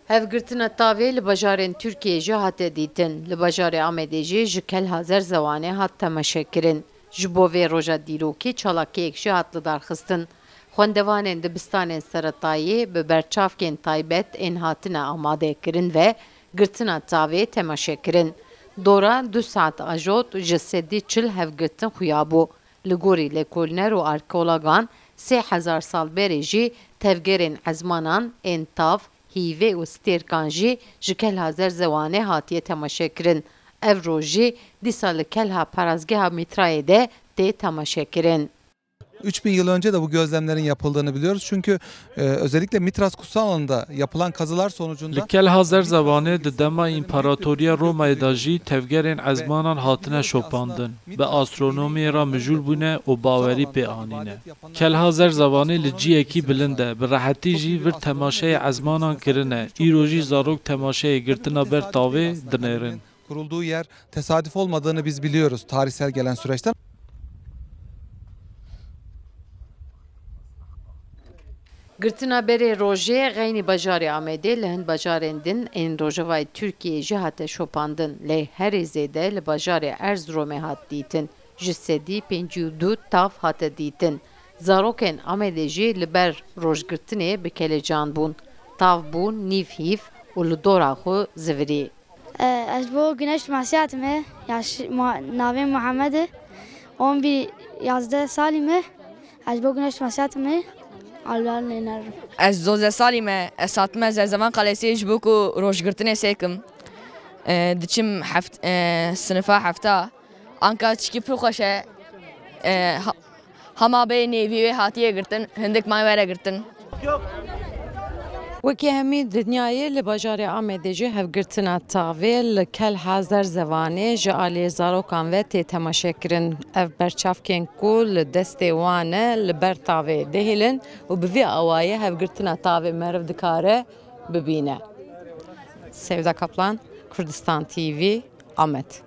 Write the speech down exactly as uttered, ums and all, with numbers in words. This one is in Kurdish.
Hevgirtina tavê li bajarên Tirkiyê jî hate dîtin. Li bajarê Amedê jî ji Kelha Zerzewanê hat temaşekirin. Ji bo vê roja dîrokî çalakiyek jî hat lidarxistin. Xwendevanên dibistanên seretayî bi berçavkên taybet ên hatine amadekirin ve girtina tavê temaşekirin. Dora du saet ajot ji sedî çil hevgirtin xuya bû. Li gorî lêkolîner û arkeologan, sê hezar sal berê jî tevgerên ezmanan ên tav, hîvê û stêrkan jî ji Kelha Zerzewanê hatiye temaşekirin. Ev roj jî dîsa li Kelha parazgeha Mîtrayê de tê temaşekirin. Üç bin yıl önce de bu gözlemlerin yapıldığını biliyoruz. Çünkü e, özellikle Mitras Kutsal Alanı'nda yapılan kazılar sonucunda... Li Kelha Zerzevanê di dema Împaratoriya Romayê de jî tevgerên ezmanan hatine şopandin, bi astronomiyê re mijûl bûne û bawerî pê anîne. Kelha Zerzevanê li ciyekî bilind e, bi rehetî jî vir temaşeyê ezmanan kirine, îro jî zarok temaşeyê girtina ber tavê dinêrin. Kurulduğu yer tesadüf olmadığını biz biliyoruz tarihsel gelen süreçten. Girtina berê rojê xeynî bajarê Amedê li hin bajarên din ên rojavayê Tirkiyeyê jî hate şopandin, lê herî zêde li bajarê Erziromê hat dîtin, ji sedî pêncî û du tav hate dîtin. Zarokên Amedê jî li ber rojgirtinê bi kelecan bûn. Tav bûn nîv hîv û li dora xwe zivirî. Ez bo güneş masiyatime, yaş, ma, navê Muhammed e, on bir yazdeh salî me, ez bo güneş masiyatime, alal nênerim. Ez dozdeh salî me, ez hatime Zerzevan Kalesê ji bo ku rojgirtinê sêkim. E, diçim heft, e, sinifa hefta. Anka çikî pir xweş e. E, ha, Hema bê nêvî wê hatiye girtin, hindik may were girtin. Wekî hemî dinyayê li bajarê Amedê jî hevgirtina tavê li Kelha Zerzevanê ji aliyê zarokan ve tê temaşekirin. Ev berçavkên ku li destê wan e li ber tavê dihêlin û bi vî awayî hevgirtina tavê meriv dikare bibîne. Sevda Kaplan, Kurdistan T V, Amed.